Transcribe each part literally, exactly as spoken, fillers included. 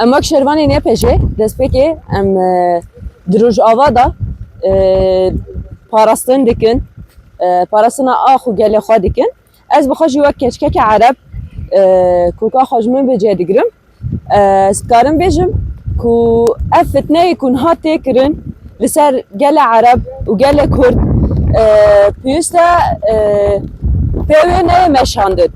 Em wek şervanên Y P J destpêkê em, e, di Rojava de, e, parastin dikin, e, parastina ax û gelê xwe dikin. Ez bi xwe jî wek keçikeke Ereb, e, koka xwe ji min bi cih digirim. E, ez dikarim bêjim ku ev fitneyê ku niha tê kirin li ser gelê Ereb û gelê Kurd, e, pêwîst e, e, pê wê neyê meşandin.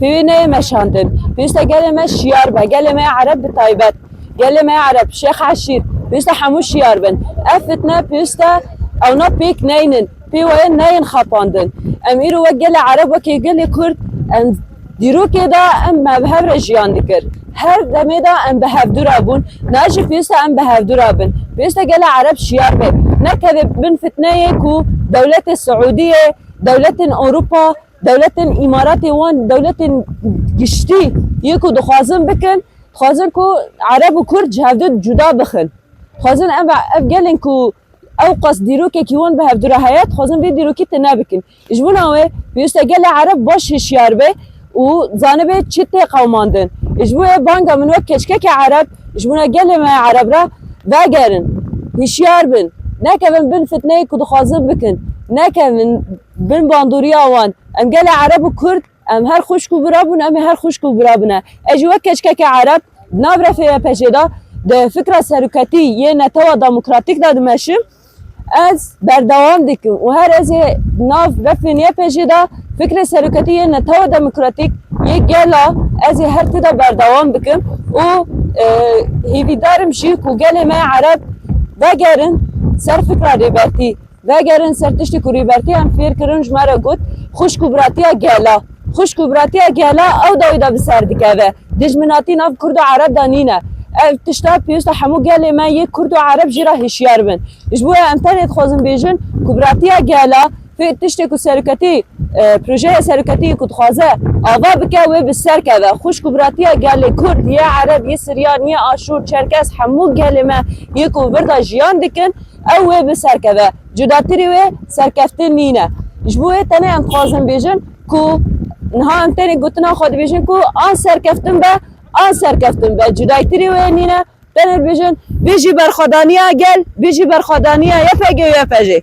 Pê wê neyê meşandin. Pêwîst e gelê me şiyar be, gelê me Ereb bi taybet. Gelê me Ereb, Şêx Eşîr, pêwîst e hemû şiyar bin. Ev fitne pêwîst e ewna pêk neynin, pê wê neyên xapandin. Em îro wek gelê Ereb, wekî gelê Kurd, em dîrokê de em me bi hev re jiyan dikir. Her demê de em bi hevdû re bûn. Niha jî pêwîst e em bi hevdû re bin. Pêwîst e gelê Ereb şiyar be. Nekeve bin fitneyê ku dewletê Siûdiyê, dewletên Ewropa, dewletên Îmaratê wan, dewletên giştî yê ku dixwazin bikin, dixwazin ku Ereb û Kurd ji hevdû cuda bixin. Dixwazin ev, ev gelên ku ew qas dîrokekî wan bi hevdû re heye, dixwazin vê dîrokî tune bikin. Ji bona wê pêwîst e gelê Ereb baş hişyar be û zanibe çi tê qewimandin. Ji bo wê banga min wek keçikeke Ereb, ji bona gelê me Ereb re, vegerin, hişyar bin, nekevin bin fitneyê ku dixwazin bikin, nekevin bin bandoriya wan. Em gelê Ereb û Kurd, em her xwişk û bira bûn, em ê her xwişk û bira bine. Ez jî wek keçikeke Ereb di nav refê Y P J'ê de di fikra seroketî yê Netewa Demokratîk de dimeşim. Ez berdewam dikim û her ez ê nav refên Y P J'ê de fikrê seroketî yê Netewa Demokratîk yê gela, ez ê her tê de berdewam bikim û, e, hêvîdar im jî ku gelê me Ereb vegerin ser fikra Rêbertî. Vegerin ser tiştê ku Rêbertiyan fêr kirin, ji me re got, xwişk û biratiya gela. Xwişk û biratiya gela ew dawî de bi ser dikeve. Dijminatî nav Kurd û Ereb de nîne. Ev tişta pêwîst e hemû gelê me yê Kurd û Ereb jî re hişyar bin. Ji bo em tenê dixwazin bêjin ku biratiya gela, fê-, tiştê ku seroketî, e, projeya seroketî ku dixwaze ava bike, wê bi ser keve. Xwişk û biratiya gelê Kurd, yê Ereb, yê Siryan, yê Aşûr, Çerkes, hemû gelê me yê ku vir de jiyan dikin, ew wê bi ser keve. Cudatirî wê serkeftin nîne. Ji bo wê tenê em dixwazin bêjin ku niha em tenê gotina xwe dibêjin ku an serkeftin be, an serkeftin be. Cudayîtirî wê nîne. Tenê dibêjin, bijî berxwedaniya gel, bijî berxwedaniya Y P G û Y P J.